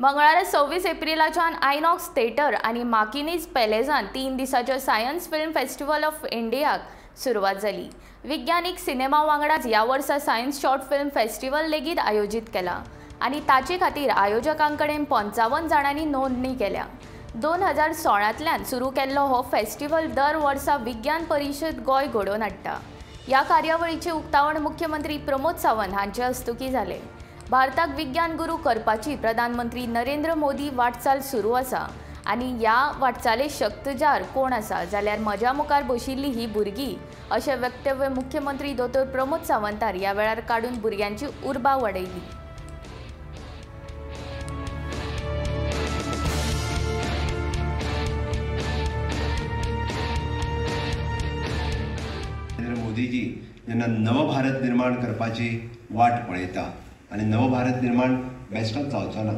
मंगळारा 26 एप्रिलाच्यान INOX theatre आनी माकिनीज पॅलेसान 3 दिसांच्या सायन्स फिल्म फेस्टिवल ऑफ इंडियाक सुरवात जाली. विज्ञानीक सिनेमा वांगडाच ह्या वर्सा सायन्स शॉर्ट फिल्म फेस्टिवल लेगीत आयोजीत केला आनी ताचे खातीर आयोजकां कडेन 55 जाणांनी नोंदणी केल्या. 2016 सुरू केल्लो हो फेस्टिवल दर वर्सा विज्ञान परिशद गोंय घडोवन हाडटा. ह्या कार्यावळीचें उक्तावण मुख्यमंत्री प्रमोद सावंत हांचे हस्तुकीं जालें. भारताक विज्ञान गुरू करपाची प्रधानमंत्री नरेंद्र मोदी वाटचाल सुरू आसा आनी ह्या वाटचाले शक्तजार कोण आसा जाल्यार म्हज्या मुखार बशिल्ली ही भुरगीं अशें वक्तव्य मुख्यमंत्री दोतोर प्रमोद सावंतार ह्या वेळार काडून भुरग्यांची उर्बा वाडयली. नरेंद्र मोदीजी जेन्ना नवभारत निर्माण करपाची वाट पळयता आनी नवभारत निर्माण बेश्टोच जावचो ना.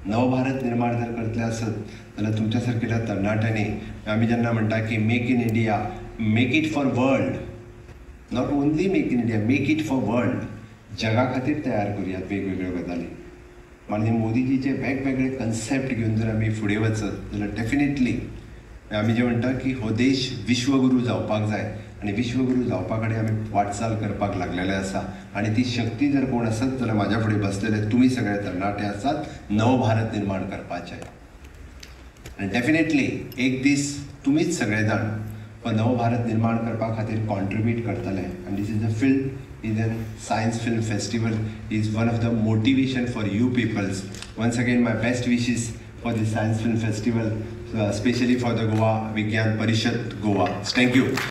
नवभारत निर्माण जर करतले आसत जाल्यार तुमच्या सारकेल्या तरणाट्यांनी आमी जेन्ना म्हणटा की make in India, make it for world, not only make in India, make it for world, जगा खातीर तयार करुयात वेगवेगळ्यो गजाली. आनी मोदीजीचे वेगवेगळे कन्सेप्ट घेवन जर आमी फुडें वचत जाल्यार डेफिनेटली आमी जे म्हणटा की हो देश विश्वगुरू जावपाक जाय आनी विश्वगुरू जावपा कडेन आमी वाटचाल करपाक लागलेले आसा. आनी ती शक्ती जर कोण आसत जाल्यार म्हाज्या फुडें बसलेले तुमी सगळे तरणाटे आसात नवभारत निर्माण करपाचे. आनी डेफिनेटली एक दीस तुमीच सगळे जाण हो नवभारत निर्माण करपा खातीर कॉन्ट्रिब्यूट करतले. आनी this is a film is an science film festival is one of the motivation for you peoples. Once again my best wishes for the science film festival, especially for the Goa Vigyan Parishad Goa. Thank you.